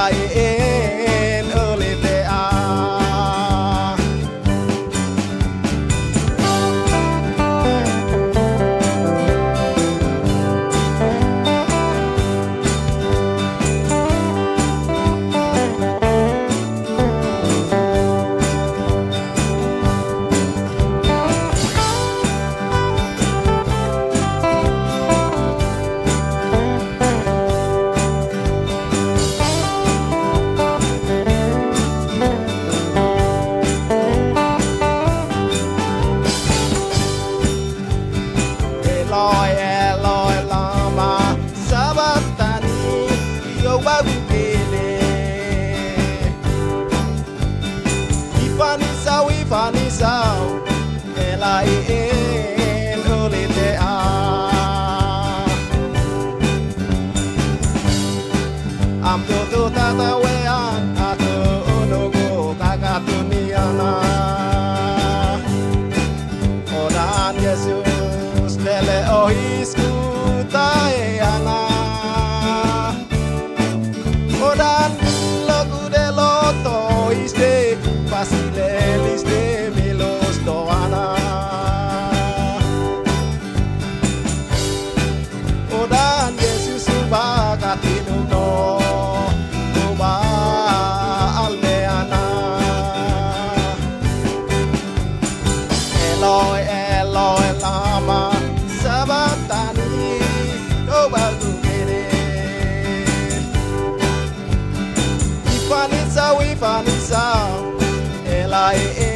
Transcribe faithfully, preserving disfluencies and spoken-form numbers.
N O L T A. Eloi, Eloi, lama sabakhtani, Jeová kukene. Ifanisau, ifanisau, ela e en olite a. Am tutu tata wean atu onogo kakatuni ana. Odan Jesus bele ohisku tae ana. Odan logu de loto iste, fácil el iste, milos doana. Odan Jesus suba katinu no, uba almeana. Eloi, Eloi, lama sabakhtani, Jeová kukene. Ifanisau, ifanisau, ela e